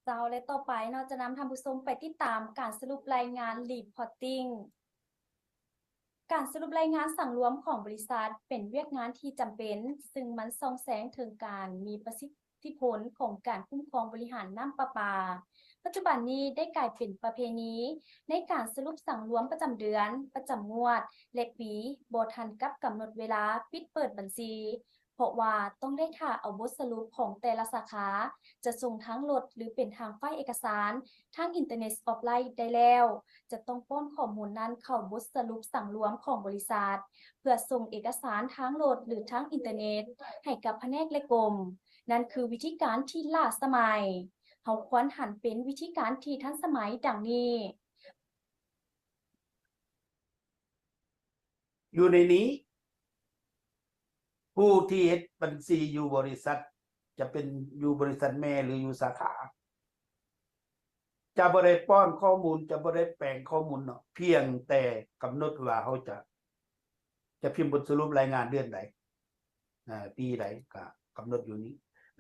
ເຈົ້າ ແລະ ຕໍ່ໄປເນາະ ຈະນຳທ່ານຜູ້ຊົມໄປຕິດຕາມການສະຫຼຸບລາຍງານ reporting. ການສະຫຼຸບລາຍງານສັງລວມຂອງບໍລິສັດ ເປັນວຽກງານທີ່ຈຳເປັນ, ຊຶ່ງມັນສ່ອງແສງເຖິງການມີປະສິດທິຜົນຂອງການຄຸ້ມຄອງບໍລິຫານນ້ຳປະປາ. ປັດຈຸບັນນີ້ໄດ້ກາຍເປັນປະເພນີໃນການສະຫຼຸບສັງລວມປະຈຳເດືອນ, ປະຈຳງວດ ແລະ ປີ ບໍ່ທັນກັບກຳນົດເວລາປິດເປີດບັນຊີ. ເພາະວ່າຕ້ອງໄດ້ຖ້າເອົາບົດສະຫຼຸບຂອງແຕ່ລະສາຂາ ຈະສົ່ງທາງລົດ ຫຼື ເປັນທາງໄຟລ໌ເອກະສານ ທາງອິນເຕີເນັດອອຟໄລນ໌ໄດ້ແລ້ວ, ຈະຕ້ອງປ້ອນຂໍ້ມູນນັ້ນເຂົ້າບົດສະຫຼຸບສັງລວມຂອງບໍລິສັດ ເພື່ອສົ່ງເອກະສານທາງລົດ ຫຼື ທາງອິນເຕີເນັດໃຫ້ກັບພະແນກ ແລະ ກົມ. ນັ້ນຄືວິທີການທີ່ລ້າສະໄໝ. ເຮົາຄວນຫັນເປັນວິທີການທີ່ທັນສະໄໝດັ່ງນີ້. ຢູ່ໃນນີ້ ຜູ້ທີ່ເຮັດບັນຊີຢູ່ບໍລິສັດ ຈະເປັນຢູ່ບໍລິສັດແມ່ ຫຼື ຢູ່ສາຂາ ຈະບໍ່ໄດ້ປ້ອນຂໍ້ມູນ, ຈະບໍ່ໄດ້ແປງຂໍ້ມູນເນາະ, ພຽງແຕ່ກຳນົດວ່າເຮົາຈະ ຈະພິມບົດສະຫຼຸບລາຍງານເດືອນໃດ ອາ ປີໃດ ກະກຳນົດຢູ່ນີ້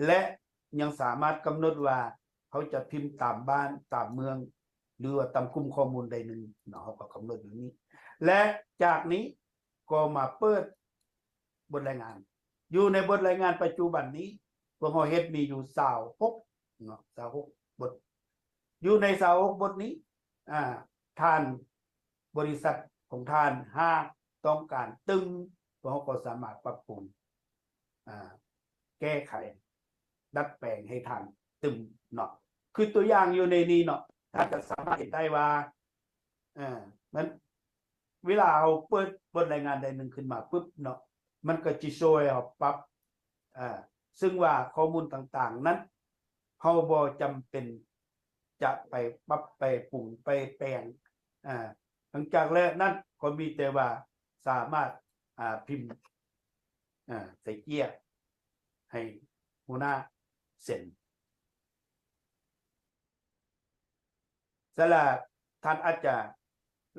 ແລະ ຍັງສາມາດກຳນົດວ່າເຮົາຈະພິມຕາມບ້ານ, ຕາມເມືອງ ຫຼືວ່າຕາມກຸ່ມຂໍ້ມູນໃດໜຶ່ງເນາະ, ເຮົາກໍກຳນົດຢູ່ນີ້ ແລະ ຈາກນີ້ກໍມາເປີດບົດລາຍງານ. ຢູ່ໃນບົດລາຍງານປັດຈຸບັນນີ້ ພວກເຮົາເຮັດມີຢູ່ຊາວຫົກເນາະ, ຊາວຫົກບົດ. ຢູ່ໃນຊາວຫົກບົດນີ້ ອາ ທ່ານ ບໍລິສັດຂອງທ່ານຫາກຕ້ອງການຕຶ່ງ ພວກເຮົາກໍສາມາດປັບປຸງ ອາ ແກ້ໄຂ ດັດແປງໃຫ້ທ່ານຕື່ມເນາະ. ຄືຕົວຢ່າງຢູ່ໃນນີ້ເນາະ, ທ່ານຈະສາມາດເຫັນໄດ້ວ່າ ເອີ ມັນ ເວລາເຮົາເປີດບົດລາຍງານໃດໜຶ່ງຂຶ້ນມາປຶບເນາະ, ມັນກໍຈະຊ່ວຍເຮົາປັບ ເອີ ເຊິ່ງວ່າຂໍ້ມູນຕ່າງໆນັ້ນ ເຮົາບໍ່ຈຳເປັນຈະໄປປັບ ໄປປຸງ ໄປແປງ. ອາ ຫຼັງຈາກແລ້ວນັ້ນກໍມີແຕ່ວ່າສາມາດ ອາ ພິມ ອາ ໃສ່ເຈ້ຍໃຫ້ຫົວໜ້າເຊັນ. ສະລະ ທ່ານອາດຈະ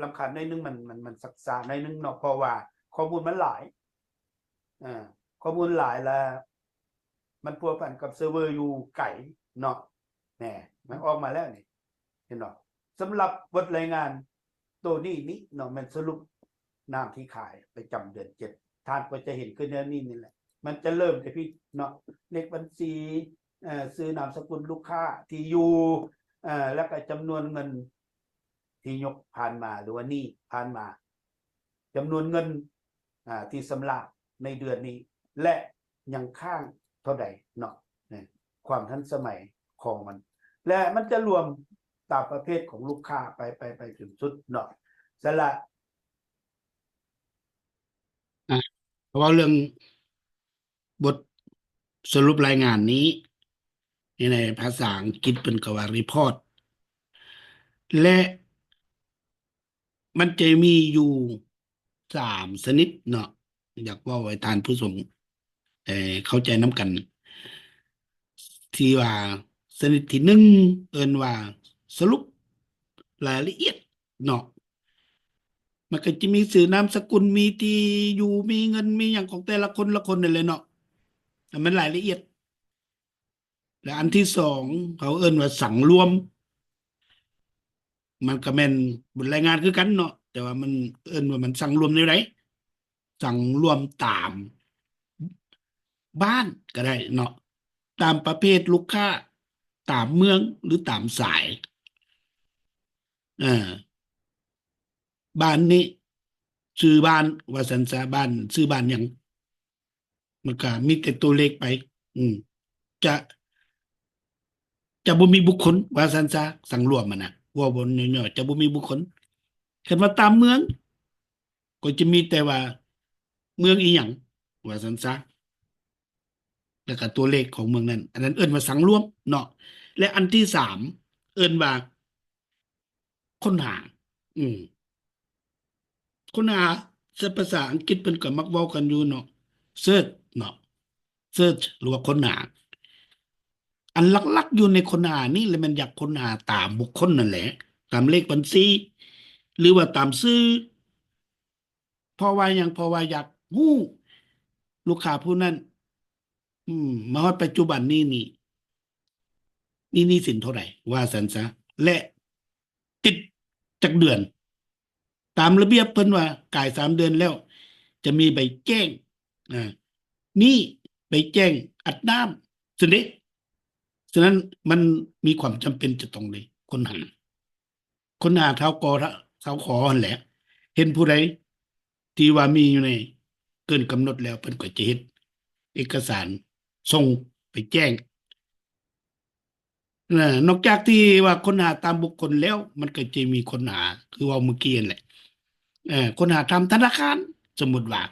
ລຳຄານໜ້ອຍໜຶ່ງ, ມັນ ມັນ ມັນຊັກຊ້າໜ້ອຍໜຶ່ງເນາະ, ເພາະວ່າຂໍ້ມູນມັນຫຼາຍ. ເອີ ຂໍ້ມູນຫຼາຍ ແລະ ມັນພົວພັນກັບເຊີເວີຢູ່ໄກເນາະ. ແນ່ ມັນອອກມາແລ້ວນີ້ ເຫັນບໍ່? ສຳລັບບົດລາຍງານໂຕນີ້ນີ້ເນາະ ແມ່ນສະຫຼຸບນ້ຳທີ່ຂາຍປະຈຳເດືອນເຈັດ. ທ່ານກໍຈະເຫັນຄືແນວນີ້ນີ້ແຫຼະ, ມັນຈະເລີ່ມແຕ່ພີ້ເນາະ, ເລກບັນຊີ, ເອີ ຊື່ນາມສະກຸນລູກຄ້າ, ທີ່ຢູ່, ເອີ ແລ້ວກໍຈຳນວນເງິນທີ່ຍົກຜ່ານມາ ຫຼືວ່າໜີ້ຜ່ານມາ, ຈຳນວນເງິນ ອາ ທີ່ຊຳລະໃນເດືອນນີ້ ແລະ ຍັງຄ້າງເທົ່າໃດເນາະ, ຄວາມທັນສະໄໝຂອງມັນ ແລະ ມັນຈະລວມຕາມປະເພດຂອງລູກຄ້າໄປ ໄປ ໄປຈົນສຸດເນາະ. ສະລະ ອາ ເວົ້າເລື່ອງບົດສະຫຼຸບລາຍງານນີ້ ໃນ ໃນພາສາອັງກິດເພິ່ນກໍວ່າ report ແລະ ມັນຈະມີຢູ່ສາມຊະນິດເນາະ, ຢາກເວົ້າໃຫ້ທ່ານຜູ້ຊົມ ເອີ ເຂົ້າໃຈນຳກັນ ທີ່ວ່າຊະນິດທີໜຶ່ງ ເອີ້ນວ່າສະຫຼຸບລາຍລະອຽດເນາະ. ມັນກໍຈະມີຊື່ນາມສະກຸນ, ມີທີ່ຢູ່, ມີເງິນ, ມີຫຍັງຂອງແຕ່ລະຄົນລະຄົນນັ້ນແຫຼະເນາະ, ແຕ່ມັນລາຍລະອຽດ. ແລະ ອັນທີສອງ ເຂົາເອີ້ນວ່າສັງລວມ, ມັນກໍແມ່ນບົດລາຍງານຄືກັນເນາະ, ແຕ່ວ່າມັນເອີ້ນວ່າມັນສັງລວມແນວໃດ? ສັງລວມຕາມບ້ານກໍໄດ້ເນາະ, ຕາມປະເພດລູກຄ້າ, ຕາມເມືອງ ຫຼື ຕາມສາຍ. ເອີ ບ້ານນີ້ ຊື່ບ້ານ ວ່າຊັ້ນຊະ, ບ້ານ ຊື່ບ້ານຫຍັງ? ມັນກະມີແຕ່ຕົວເລກໄປ. ອືມ ຈະ ຈະບໍ່ມີບຸກຄົນ ວ່າຊັ້ນຊະ, ສັງລວມຫັ້ນນະ, ເວົ້າບໍ່ຫຍໍ້ໆ ຈະບໍ່ມີບຸກຄົນ. ຄັນວ່າຕາມເມືອງ ກໍຈະມີແຕ່ວ່າເມືອງອີ່ຫຍັງ ວ່າຊັ້ນຊະ, ແລ້ວກະຕົວເລກຂອງເມືອງນັ້ນ, ອັນນັ້ນເອີ້ນວ່າສັງລວມເນາະ. ແລະ ອັນທີສາມ ເອີ້ນວ່າ ຄົ້ນຫາ. ອືມ ຄົ້ນຫາ ໃນພາສາອັງກິດເພິ່ນກໍມັກເວົ້າກັນຢູ່ເນາະ, search ເນາະ, search ຫຼືວ່າຄົ້ນຫາ. ອັນຫຼັກໆຢູ່ໃນຄົ້ນຫານີ້ລະແມ່ນຢາກຄົ້ນຫາຕາມບຸກຄົນນັ້ນແຫຼະ, ຕາມເລກບັນຊີ ຫຼືວ່າຕາມຊື່. ເພາະວ່າຫຍັງ? ເພາະວ່າຢາກຮູ້ລູກຄ້າຜູ້ນັ້ນ. ອືມ ມາຮອດປັດຈຸບັນນີ້ນີ້ ມີໜີ້ສິນເທົ່າໃດ ວ່າຊັ້ນຊະ ແລະ ຕິດຈັກເດືອນ. ຕາມລະບຽບເພິ່ນວ່າກາຍສາມເດືອນແລ້ວ ຈະມີໃບແຈ້ງ ອາ ນີ້ ໃບແຈ້ງອັດນ້ຳຊັ້ນເດ. ສະນັ້ນມັນມີຄວາມຈຳເປັນຈະຕ້ອງໄດ້ຄົ້ນຫາ ຄົ້ນຫາທ້າວກໍ ທ້າວຂໍຫັ້ນແຫຼະ ເຫັນຜູ້ໃດທີ່ວ່າມີຢູ່ໃນເກີນກຳນົດແລ້ວ ເພິ່ນກໍຈະເຮັດເອກະສານສົ່ງໄປແຈ້ງ. ນະ ນອກຈາກທີ່ວ່າຄົ້ນຫາຕາມບຸກຄົນແລ້ວ ມັນກໍຈະມີຄົ້ນຫາ ຄືເວົ້າເມື່ອກີ້ຫັ້ນແຫຼະ ເອີ ຄົ້ນຫາຕາມທະນາຄານ. ສົມມຸດວ່າ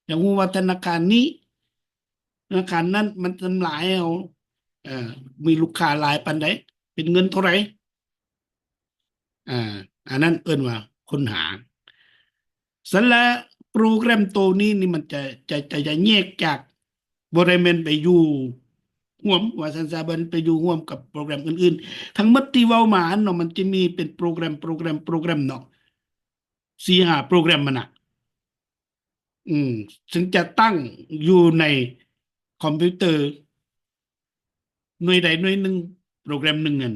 ຢາກຮູ້ວ່າທະນາຄານນີ້ ທະນາຄານນັ້ນມັນທຳລາຍໃຫ້ເຮົາ ເອີ ມີລູກຄ້າຫຼາຍປານໃດ ເປັນເງິນເທົ່າໃດ ອາ ອັນນັ້ນເອີ້ນວ່າຄົ້ນຫາ. ຊັ້ນລະໂປຣແກຣມໂຕນີ້ນີ້ມັນຈະ ຈະ ຈະ ຈະແຍກຈາກ ບໍ່ໄດ້ແມ່ນໄປຢູ່ຮ່ວມ ວ່າຊັ້ນຊະ ບໍ່ໄດ້ໄປຢູ່ຮ່ວມກັບໂປຣແກຣມອື່ນໆ. ທັງໝົດທີ່ເວົ້າມາຫັ້ນເນາະ ມັນຈະມີເປັນໂປຣແກຣມ ໂປຣແກຣມ ໂປຣແກຣມເນາະ ສີ່ຫ້າໂປຣແກຣມຫັ້ນນະ ອືມ ເຊິ່ງຈະຕັ້ງຢູ່ໃນຄອມພິວເຕີໜ່ວຍໃດໜ່ວຍໜຶ່ງ ໂປຣແກຣມໜຶ່ງຫັ້ນ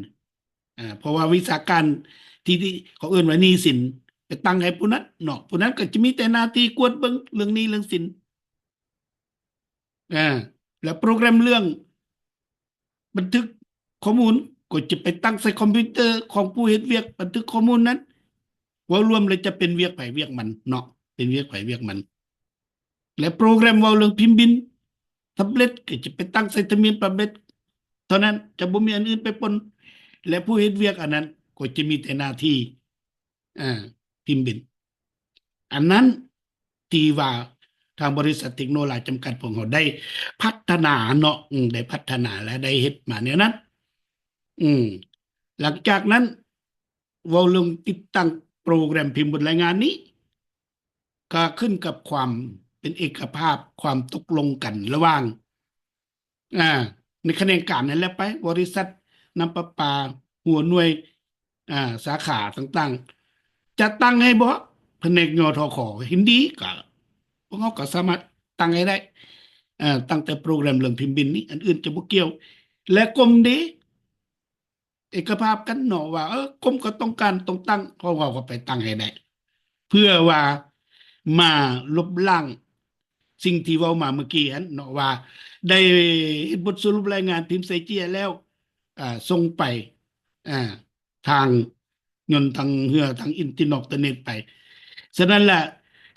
ອາ ເພາະວ່າວິຊາການທີ່ ທີ່ເຂົາເອີ້ນວ່າໜີ້ສິນ ໄປຕັ້ງໃຫ້ຜູ້ນັ້ນເນາະ ຜູ້ນັ້ນກໍຈະມີແຕ່ໜ້າທີ່ກວດເບິ່ງເລື່ອງໜີ້ເລື່ອງສິນ ອາ ແລ້ວໂປຣແກຣມເລື່ອງບັນທຶກຂໍ້ມູນ ກໍຈະໄປຕັ້ງໃສ່ຄອມພິວເຕີຂອງຜູ້ເຮັດວຽກບັນທຶກຂໍ້ມູນນັ້ນ. ເວົ້າລວມແລ້ວຈະເປັນວຽກໃຜວຽກມັນເນາະ ເປັນວຽກໃຜວຽກມັນ. ແລະໂປຣແກຣມເວົ້າເລື່ອງພິມບິນ ແທັບເລັດ ກໍຈະໄປຕັ້ງໃສ່ທະບຽນແທັບເລັດເທົ່ານັ້ນ ຈະບໍ່ມີອັນອື່ນໄປປົນ ແລະຜູ້ເຮັດວຽກອັນນັ້ນກໍຈະມີແຕ່ໜ້າທີ່ ອາ ພິມບິນ. ອັນນັ້ນທີ່ວ່າທາງບໍລິສັດເທັກໂນລາຈຳກັດພວກເຮົາໄດ້ພັດທະນາເນາະ ອາ ໄດ້ພັດທະນາ ແລະໄດ້ເຮັດມາແນວນັ້ນ. ອືມ ຫຼັງຈາກນັ້ນ ເວົ້າເລື່ອງຕິດຕັ້ງໂປຣແກຣມພິມບົດລາຍງານນີ້ ກໍຂຶ້ນກັບຄວາມເປັນເອກະພາບ ຄວາມຕົກລົງກັນລະຫວ່າງ ອາ ໃນຂະແໜງການນັ້ນແຫຼະໄປ ບໍລິສັດ ນ້ຳປະປາ ຫົວໜ່ວຍ ອາ ສາຂາຕ່າງໆ ຈະຕັ້ງໃຫ້ບໍ່ ພະແນກ ຍທຂ ເຫັນດີ ກໍພວກເຮົາກໍສາມາດຕັ້ງໃຫ້ໄດ້ ເອີ ຕັ້ງແຕ່ໂປຣແກຣມເລື່ອງພິມບິນນີ້ ອັນອື່ນຈະບໍ່ກ່ຽວ ແລະກົມເດ ເອກະພາບກັນເນາະວ່າ ເອີ ກົມກໍຕ້ອງການຕ້ອງຕັ້ງ ພວກເຮົາກໍໄປຕັ້ງໃຫ້ໄດ້ ເພື່ອວ່າມາລົບລ້າງສິ່ງທີ່ເວົ້າມາເມື່ອກີ້ຫັ້ນເນາະ ວ່າໄດ້ເຮັດບົດສະຫຼຸບລາຍງານພິມໃສ່ເຈ້ຍແລ້ວ ອາ ສົ່ງໄປ ອາ ທາງຍົນ ທາງເຮືອ ທາງອິນຕິນອກຕະເນັດໄປ. ສະນັ້ນລະ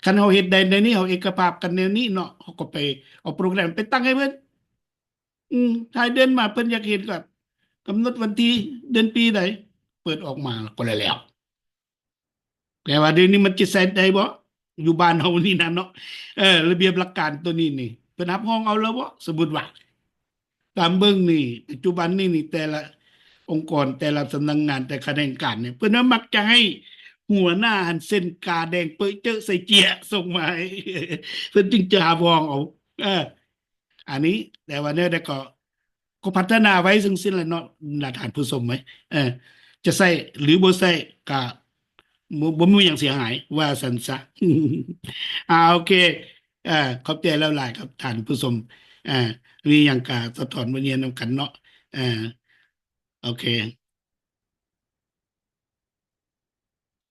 ຄັນເຮົາເຮັດໄດ້ແນວນີ້ ເຮົາເອກະພາບກັນແນວນີ້ເນາະ ເຮົາກໍໄປເອົາໂປຣແກຣມໄປຕັ້ງໃຫ້ເພິ່ນ ອືມ ທ້າຍເດືອນມາເພິ່ນຢາກເຫັນກໍກຳນົດວັນທີ ເດືອນ ປີໃດ ເປີດອອກມາກໍແລ້ວ. ແຕ່ວ່າດຽວນີ້ມັນຈະໃຊ້ໄດ້ບໍ່ ຢູ່ບ້ານເຮົານີ້ນະເນາະ ເອີ ລະບຽບຫຼັກການໂຕນີ້ນີ້ ເພິ່ນຮັບຮອງເອົາແລ້ວບໍ່? ສົມມຸດວ່າ ຕາມເບິ່ງນີ້ ປັດຈຸບັນນີ້ນີ້ ແຕ່ລະອົງກອນ ແຕ່ລະສຳນັກງານ ແຕ່ຂະແໜງການນີ້ ເພິ່ນມັກຈະໃຫ້ຫົວໜ້າຫັ້ນເຊັນກາແດງເປິເຈີໃສ່ເຈ້ຍສົ່ງມາໃຫ້ ເພິ່ນຈຶ່ງຈະຮັບຮອງເອົາ ເອີ ອັນນີ້ ແຕ່ວ່າແນວໃດກໍ ກໍພັດທະນາໄວ້ຈັ່ງຊີ້ແຫຼະເນາະ ທ່ານຜູ້ຊົມເອີຍ ເອີ ຈະໃຊ້ ຫຼື ບໍ່ໃຊ້ ກະ ບໍ່ ບໍ່ມີຫຍັງເສຍຫາຍ ວ່າຊັ້ນຊະ. ອາ ໂອເຄ ເອີ ຂອບໃຈຫຼາຍໆ ຄັບທ່ານຜູ້ຊົມ ເອີ ມີຫຍັງກະສະທ້ອນມາຮຽນນຳກັນເນາະ ເອີ ໂອເຄ